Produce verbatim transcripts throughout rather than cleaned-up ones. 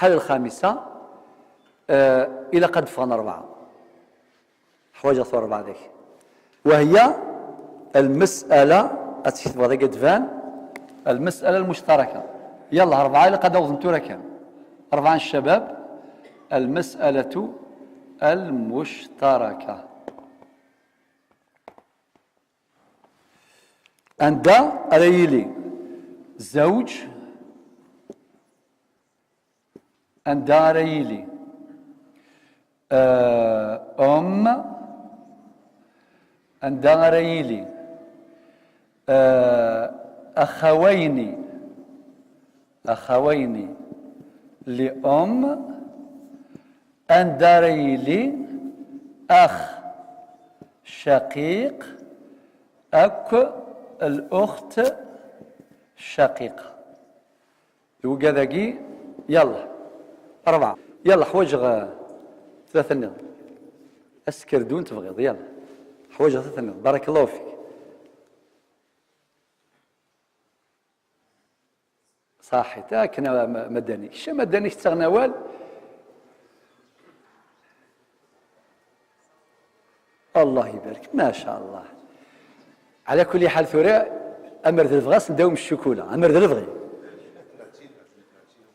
Lḥala lxamisa, eh, ilaq ad d-ffɣen rebɛa. Ḥwaǧeɣ tura rebɛa deg-k. Wahya lmes'ala, ad tketbeḍ dagi ad d-tban, lmes'ala lmuctaraka. Yallah, rebɛa ilaq ad awḍen tura kan. Rebɛa n ccabab, lmes'alatu lmuctaraka. Anda ara yili zzawǧ? Anda ara yili, eh, um? Anda ara yili, eh, axawayni, axawayni li um? Anda ara yili ax caqiq akk luxt caqiqa? Deg ugad-agi, yalla, rebɛa. Yalla, ḥwaǧeɣ, eh, tlata nniḍen. Askerdu n tebɣiḍ, yalla. Ḥwaǧeɣ tlata nniḍen. Barakallahu fik. Ṣaḥit, akken a ma-, Madani. Kečč a Madani, kettaɣen awal. Allah ibarek, maca Allah. Ɛla kulli ḥal, tura amer d lebɣi ad s-ndawem ccukula, amer d lebɣi.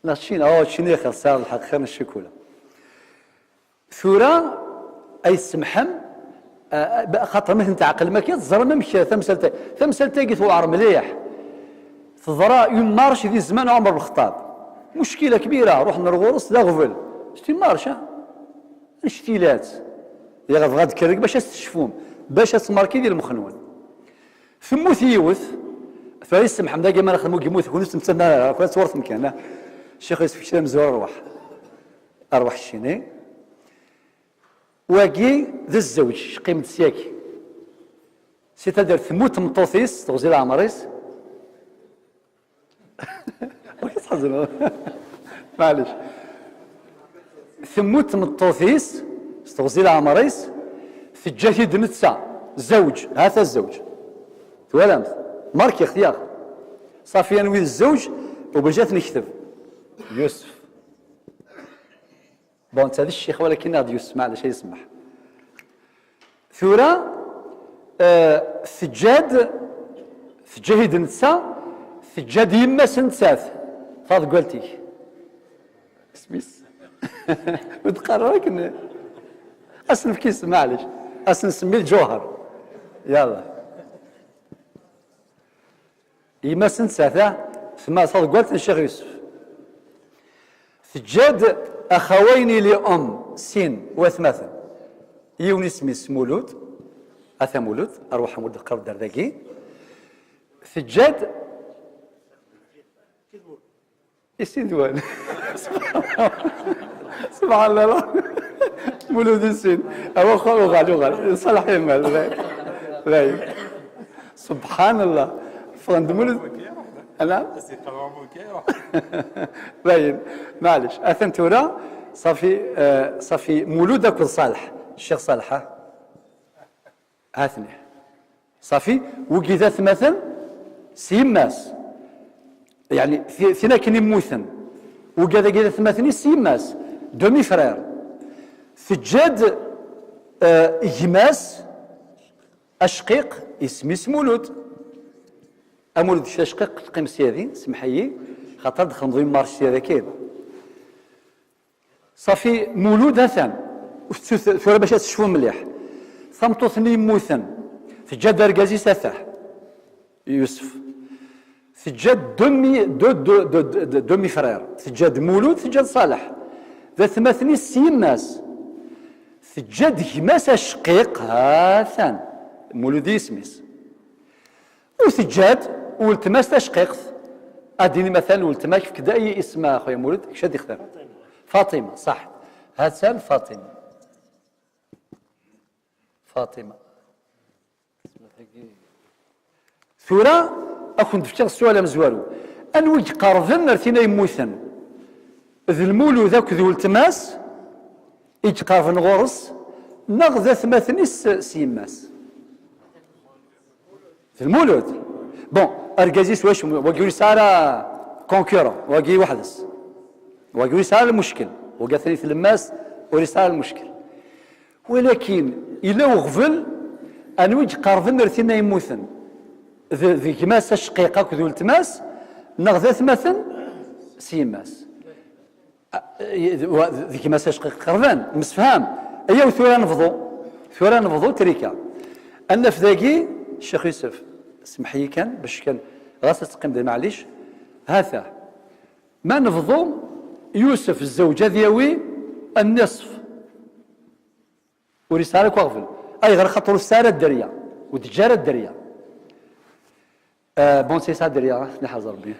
La ččina, oh, ččina xir, tesɛiḍ lḥeqq, xir n ccukula. Tura, ay tsemḥem, ah, xaṭer ma ten-tɛeqlem akka, teẓram amek tamsalt-a, tamsalt-agi tewɛer mliḥ. Teḍra une marche di zzman Ɛmer Lxeṭṭab. Muckila kbira, ruḥen ar ɣur-s d aɣbel. C'est une marche, ah. Annect-ilat. Diɣ bɣa ad d-kker bac ad s-tecfum, bac ad tmerki di lmex-nwen. Temmut yiwet, tura yessemḥem dagi ma nexdem ur yemmut, kunwi ur tettmettam ara, akk ad twurtem kan, ah. Ccix Yusef, kečč d amezwar, rwaḥ. Rwaḥ ccini. Wagi d zzewǧ, qqim-d syagi. C'est-à-dire temmut tmeṭṭut-is, teɣzi leɛmer-is. Ur k-tḥezneḍ. Maɛlic. Temmut tmeṭṭut-is s teɣzi leɛmer-is, teǧǧa-t-id netta. Zewǧ, hata zewǧ. Twalamt? Markiɣ-t, yaɣ. Ṣafi, anwi d zzewǧ, obliǧi ad t-nekteb. Yusef. Bon, netta d ccix, walakin ad d-yusef, maɛlic, ay semmeḥ. Tura, eh, teǧǧa-d, teǧǧa-t-id netta, teǧǧa-d yemma-s nettat, taḍeggalt-ik. Isem-is? Ur d-qqar ara akken. Ad s-nefk isem, maɛlic. Ad s-nsemmi Lǧuher. Yalla. Yemma-s nettat, ah, tma taḍeggalt n Ccix Yusef. Teǧǧa-d axawayni li um, sin watmaten. Yiwen isem-is Mulud, ata Mulud, arwaḥ a Mulud, qrib d ar dagi. Teǧǧa-d i sin d wan. Subḥan Allah. Mulud i sin. Awa xo, uɣal, uɣal. Ṣalaḥ imal. Dayen. Dayen. Subḥan Allah. Ffɣen-d Mulud. Ala? Dayen. Maɛlic. Atan tura, ṣafi, eh, ṣafi Mulud akked Ṣaleḥ. Ccix Ṣaleḥ, ah? Ha-ten-i. Ṣafi, wigi d atmaten s yemma-s. Yeɛni, ti-, tin akken immuten. Wigi dagi d atmaten-is s yemma-s. Demi-frère. Teǧǧa-d, eh, gma-s acqiq, isem-is Mulud. A Mulud, kečč acqiq, teqqim syadi, semḥ-iyi, xaṭer ad txedmeḍ une marche syadi akkin. Ṣafi, Mulud atan. Ur tettu-, tura bac ad tecfu mliḥ. Tameṭṭut-nni yemmuten, teǧǧa-d argaz-is atah, Yusef. Teǧǧa-d demi, de, de, de, de, de, demi-frère. Teǧǧa-d Mulud, teǧǧa-d Ṣaleḥ. D atmaten-is s yemma-s. Teǧǧa-d gma-s acqiq, ha-t-an. Mulud i yisem-is. U teǧǧa-d weltma-s tacqiqt. Ad d-ini matan weltma-k, fek-d ay isem a xuya Mulud, kečč ad ixtar. Faṭima, ṣaḥ. Ha-tt-an Faṭima. Faṭima. Tura, ad kent-fkeɣ ssual amezwaru. Anwa i iqerben ar tin ay yemmuten? D Lmulud akked weltma-s i iqerben ɣur-s, neɣ d atmaten-is s, s yemma-s? D Lmulud. Bon, argaz-is wacu, wagi ur yesɛi ara concurrent, wagi weḥd-s. Wagi ur yesɛi ara lmuckel. Wagi atan i tlemmast, ur yesɛi ara lmuckel. Walakin, yella uɣbel, anwa i iqerben ar tin ay yemmuten? D, d gma-s acqiq akked weltma-s, neɣ d atmaten s yemma-s? A, d, wa, d gma-s acqiq qerben, msefham. Ayaw tura nebḍu, tura nebḍu trika. Ad naf dagi, Ccix Yusef, semmeḥ-iyi kan, bac kan, ɣas ad teqqim d maɛlic. Hata, ma nebḍu, Yusef zzewǧ ad yawi nniṣf. Ur yesɛi ara akk aɣbel. Ayɣer? Xaṭer ur tesɛi ara dderya. Ur d-teǧǧa ara dderya. Ah, bon, c'est ça, dderya, ad ten-iḥrez Rebbi.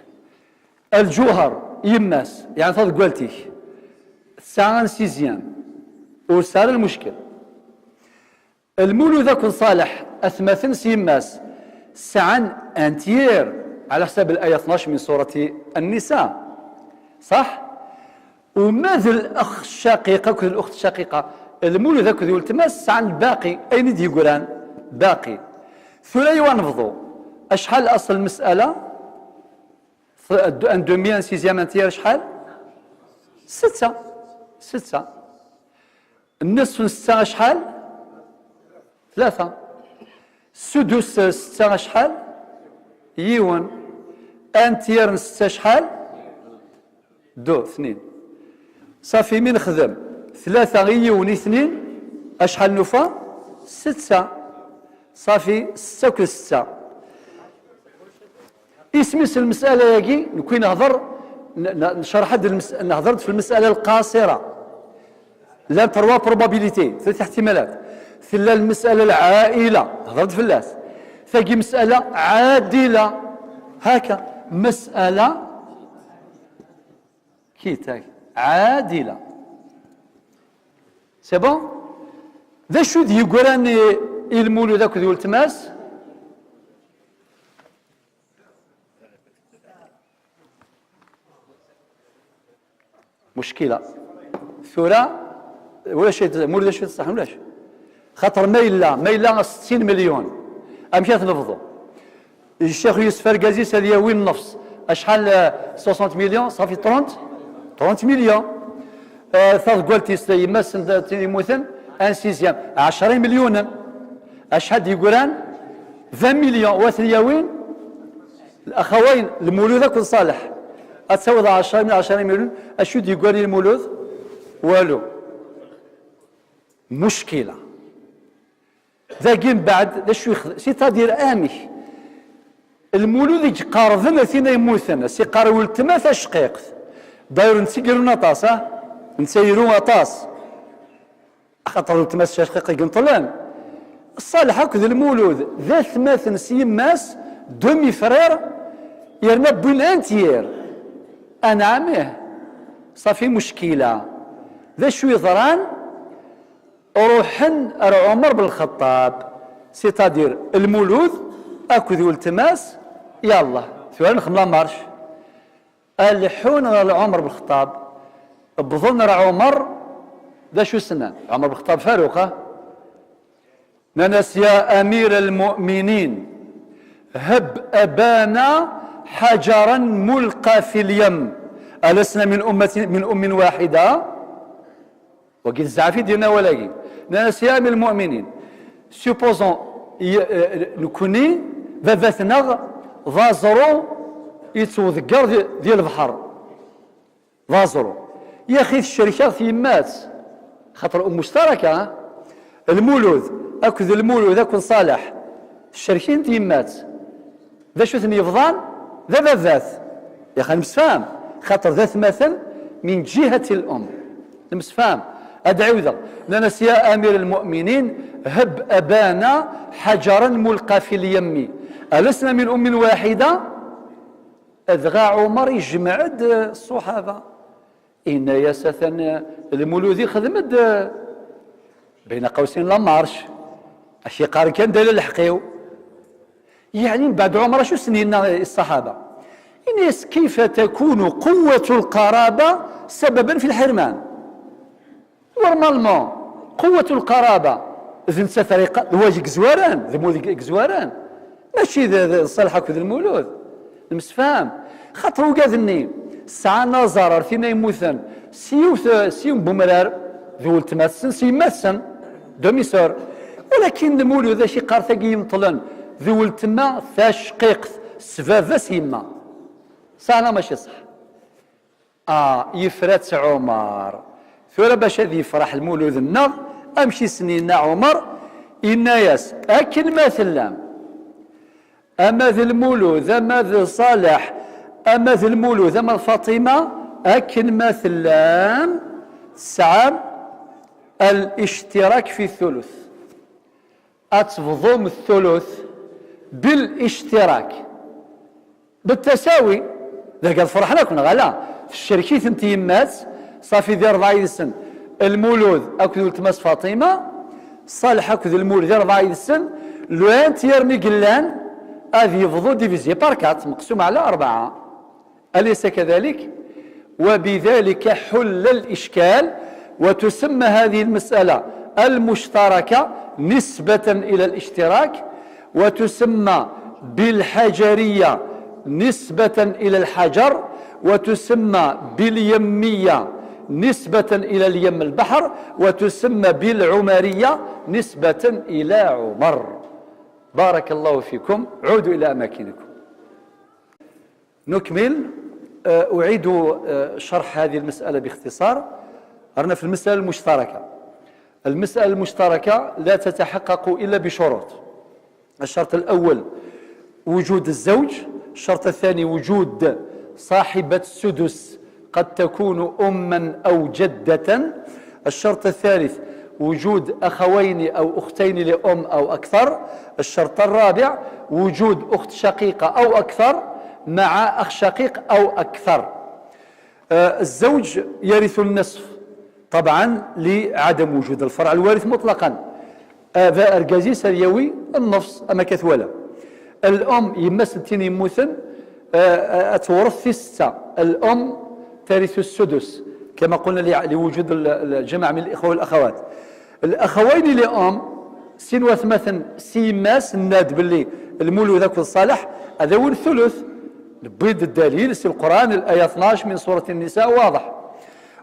Lǧuher, yemma-s, yeɛni taḍeggalt-ik, tesɛa un sixième. Ur tesɛi ara lmuckel. Lmulud akked Ṣaleḥ, atmaten s yemma-s, sɛan un tiers, ɛla ḥsab l-aya tnac min surati An-Nisa. Ṣaḥ? Uma d lex ccaqiq akked luxt ccaqiqa, lmulud akked weltma sɛan lbaqi, ayen i d-yeggran, baqi. Tura i wa nebḍu, acḥal aṣel lmes'ala? Un demi, un sixième, un tiers, acḥal? Setta. Setta. Nniṣf n setta acḥal? Tlata. Sudus n setta acḥal? Yiwen. Un tiers n setta acḥal? Deux, tnin. Ṣafi, mi nexdem tlata i yiwen i tnin, acḥal nufa? Setta. Ṣafi, setta akked setta. Isem-is lmesala-agi, nekwi nehder, n-, n-, necreḥ-d lmes-, nehder-d f lmesala lqaṣira. Llant trois probabilités, tlata iḥtimalat. Tella lmesala lɛaila, nehder-d fell-as. Tagi mesala ɛadila. Haka, mesala kitak, ɛadila. C'est bon? D acu d-yeggran i, i lmulud akked weltma-s? Muckila. Tura, ulac ay t-, mur d acu i teṣṣaḥ, ulac. Xaṭer ma yella, ma yella settin million, amek ad t-nebḍu? Ccix Yusef argaz-is ad yawi nnefs. Acḥal, eh, soixante millions, ṣafi trente? Trente millions. Eh, taḍeggalt-is, yemma-s n tin yemmuten, un sixième, ɛecra imelyunen. Acḥal d-yeggran? Vingt millions, wa ten-yawin? Axawayen, Lmulud akked Ṣaleḥ. Ad tawiḍ ɛecra min ɛecra imelyunen, acu d-yeggan i Lmulud? Walu. Muckila. Dagi mbeɛd, d acu yexdem? C'est-à-dire amek? Lmulud i iqerben ar tin ay yemmuten, as-iqqar weltma tacqiqt. D'ailleurs, netta i irun aṭas, ah? Netta iru aṭas. Axaṭer weltma-s d tacqiqt i ineṭṭlen. Ṣaleḥ akked Lmulud, d atmaten s yemma-s, demi-frères, yerna wwin un tiers. Anɛam, ih. Ṣafi muckila. D acu yeḍran? Ruḥen ar Ɛumer ben Lxeṭṭab, c'est-à-dire Lmulud akked weltma-s, yallah, tura nexdem la marche. Ad leḥḥun ɣer Ɛumer ben Lxeṭṭab. Wwḍen ɣer Ɛumer, d acu s-nnan? Ɛumer ben Lxeṭṭab Faruq, ah? Nnan-as: يا أمير المؤمنين، هب أبانا حجرا ملقى في اليم، ألسنا من أمة، من أم واحدة؟ Wagi d zzɛaf i d-yenna wawal-agi. Nnan-as: يا أمير المؤمنين، supposons, i-, eh, nekkni, baba-tneɣ d aẓru yettwḍegger di, di lebḥer. D aẓru. Yaxi tecrek-aɣ tyemmat. Xaṭer um muctaraka, ah? Lmulud, akked Lmulud, akked Ṣaleḥ. Tecrek-int tyemmat. D acu ten-yebḍan? D ababat. Yaxi nemsefham. Xaṭer d atmaten min ǧihati l-um. Nemsefham. Ad ɛiwdeɣ. Nnan-as: يا أمير المؤمنين، هب أبانا حجرا ملقى في اليم، ألسنا من أم واحدة؟ Dɣa Ɛumer ijmeɛ-d ṣṣuḥaba. Inna-yas: atan, eh, Lmulud ixdem-d, eh, beyna qawsin la marche. Ak-iqqar kan: dali lḥeqq-iw. Yeɛni mbeɛd Ɛumer acu sen-yenna i ṣṣaḥaba? Inna-yas: كيف تكون قوة القرابة سببا في الحرمان؟ Normalement, قوة القرابة d nettat ara iqa-, d wagi yezwaren, d Lmulud yezwaren. Mačči d, d Ṣaleḥ akked Lmulud. Nemsefham. Xaṭer ugad-nni, Sɛan aẓar ar tin ay yemmuten s yiwet, s yiwen n umrar, d weltma-tsen s yemma-tsen, demi-sœur. Walakin Lmulud, acu yeqqar tagi yenṭlen? D weltma tacqiqt s baba s yemma. Ṣaḥ neɣ mačči ṣaḥ? Ah, yefra-tt Ɛumar. Tura bac ad yefreḥ Lmulud-nneɣ, amek i sen-yenna Ɛumar? Yenna-yas: akken ma tellam, ama d Lmulud, ama d Ṣaleḥ, ama d Lmulud, ama d Faṭima, akken ma tellam, tesɛam al-ictirak fi thuluth. Ad tebḍum thuluth bil-ictirak. Bettasawi, d argaz ferḥen akk, neɣ ala? Tecrek-itent yemma-s, ṣafi di rebɛa yid-sen, Lmulud akked weltma-s Faṭima, Ṣaleḥ akked Lmulud di rebɛa yid-sen, lwant yerni yellan ad yebḍu divisé par quatre, meqsum ɛla rebɛa. أليس كذلك؟ وبذلك حل الإشكال، وتسمى هذه المسألة المشتركة نسبة إلى الاشتراك، وتسمى بالحجرية نسبة إلى الحجر، وتسمى باليمية نسبة إلى اليم البحر، وتسمى بالعمرية نسبة إلى عمر. بارك الله فيكم، عودوا إلى أماكنكم. نكمل. آه، أعيد، آه، شرح هذه المسألة باختصار. رانا في المسألة المشتركة. المسألة المشتركة لا تتحقق إلا بشروط. الشرط الأول وجود الزوج، الشرط الثاني وجود صاحبة السدس قد تكون أما أو جدة، الشرط الثالث وجود أخوين أو أختين لأم أو أكثر، الشرط الرابع وجود أخت شقيقة أو أكثر مع أخ شقيق أو أكثر. آه، الزوج يرث النصف طبعا لعدم وجود الفرع الوارث مطلقا. آه، ذا أرجازيس هذا يوي النص أما كثولا. الأم يما ستين يموتن، آه، آه، أتورث في الستة. الأم ترث السدس كما قلنا لع-، لوجود ال-، الجمع من الإخوة والأخوات. الأخوين لأم سين وثمثن سيماس ناد باللي المولود أكو الصالح هذا هو الثلث. نبيد الدليل سي القرآن الآية اثناش من سورة النساء واضح.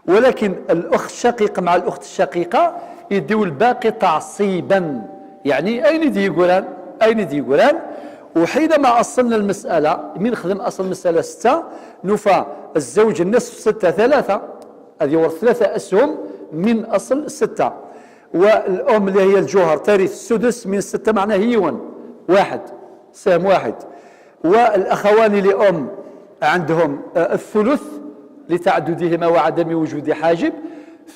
ولكن الأخ الشقيق مع الأخت الشقيقة يديو الباقي تعصيبا، يعني أين دي يقولان؟ أين دي يقولان؟ وحينما أصلنا المسألة، من خدم أصل المسألة ستة، نفى الزوج النصف ستة ثلاثة، هذه ورث ثلاثة أسهم من أصل ستة. والأم اللي هي الجوهر ترث السدس من ستة، معناه هي ون-، واحد، سهم واحد. والأخوان لأم عندهم، آه، الثلث لتعددهما وعدم وجود حاجب،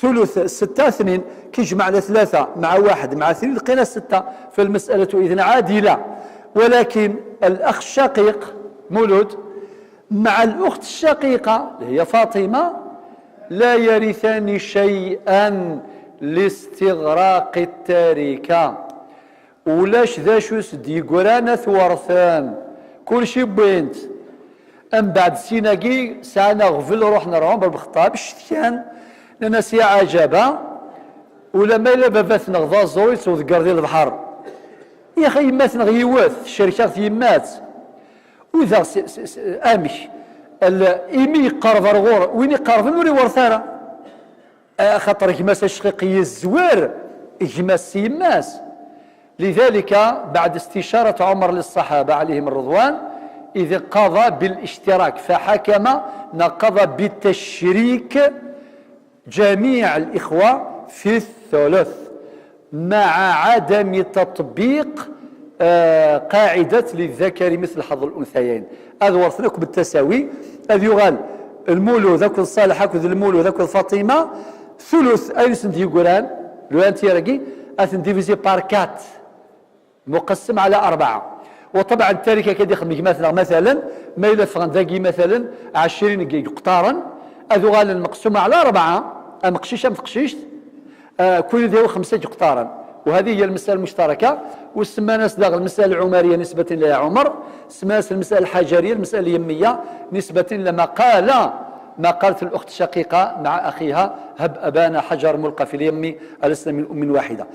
ثلث ستة اثنين، كي جمعنا ثلاثة مع واحد مع اثنين لقينا ستة، فالمسألة إذن عادلة. ولكن الأخ الشقيق مولود مع الأخت الشقيقة اللي هي فاطمة لا يرثان شيئا لاستغراق التركة. Ulac d acu s-d-yeggran ad t-werten. Kulci wwin-t. Mbeɛd sin-agi sɛan aɣbel, ruḥen ar Ɛumar Lxeṭṭab, ccetkan, nnan-as: ya ɛajaba, ulamma yella baba-tneɣ d aẓru yettwḍegger di lebḥer. Yax, a yemma-tneɣ yiwet, tecrek-aɣ-t yemma-tt. U daɣ s-, s-, s-, amek? Al-, imi yeqqerb ar ɣur-, win iqerben ur iwerret ara. Axaṭer gma-s acqiq yezwar gma-s s yemma-s. لذلك بعد استشارة عمر للصحابة عليهم الرضوان، إذ قضى بالاشتراك، فحكم، قضى بتشريك جميع الإخوة في الثلث مع عدم تطبيق، آه، قاعدة للذكر مثل حظ الأنثيين. Ad werten akk بالتساوي، ad yuɣal Lmulud akked Ṣaleḥ akked Lmulud akked Faṭima, thuluth ayen i sen-d-yeggran, lwantiyar-agi, ad ten-divisé par quatre, مقسم على أربعة. وطبعا التركة كي يخدم gma-tneɣ مثلا، ma yella ffɣen dagi مثلا عشرين yeqṭaren, ad uɣalen مقسومة على أربعة، ameqcic am teqcict, آه، كل ذي خمسة يقطارا. وهذه هي المسألة المشتركة، وسمانا داغ المسألة العمرية نسبة إلى عمر، سمانا المسألة الحجرية، المسألة اليمية نسبة إلى ما قال، ما قالت الأخت الشقيقة مع أخيها: هب أبانا حجر ملقى في اليم، ألسنا من أم واحدة.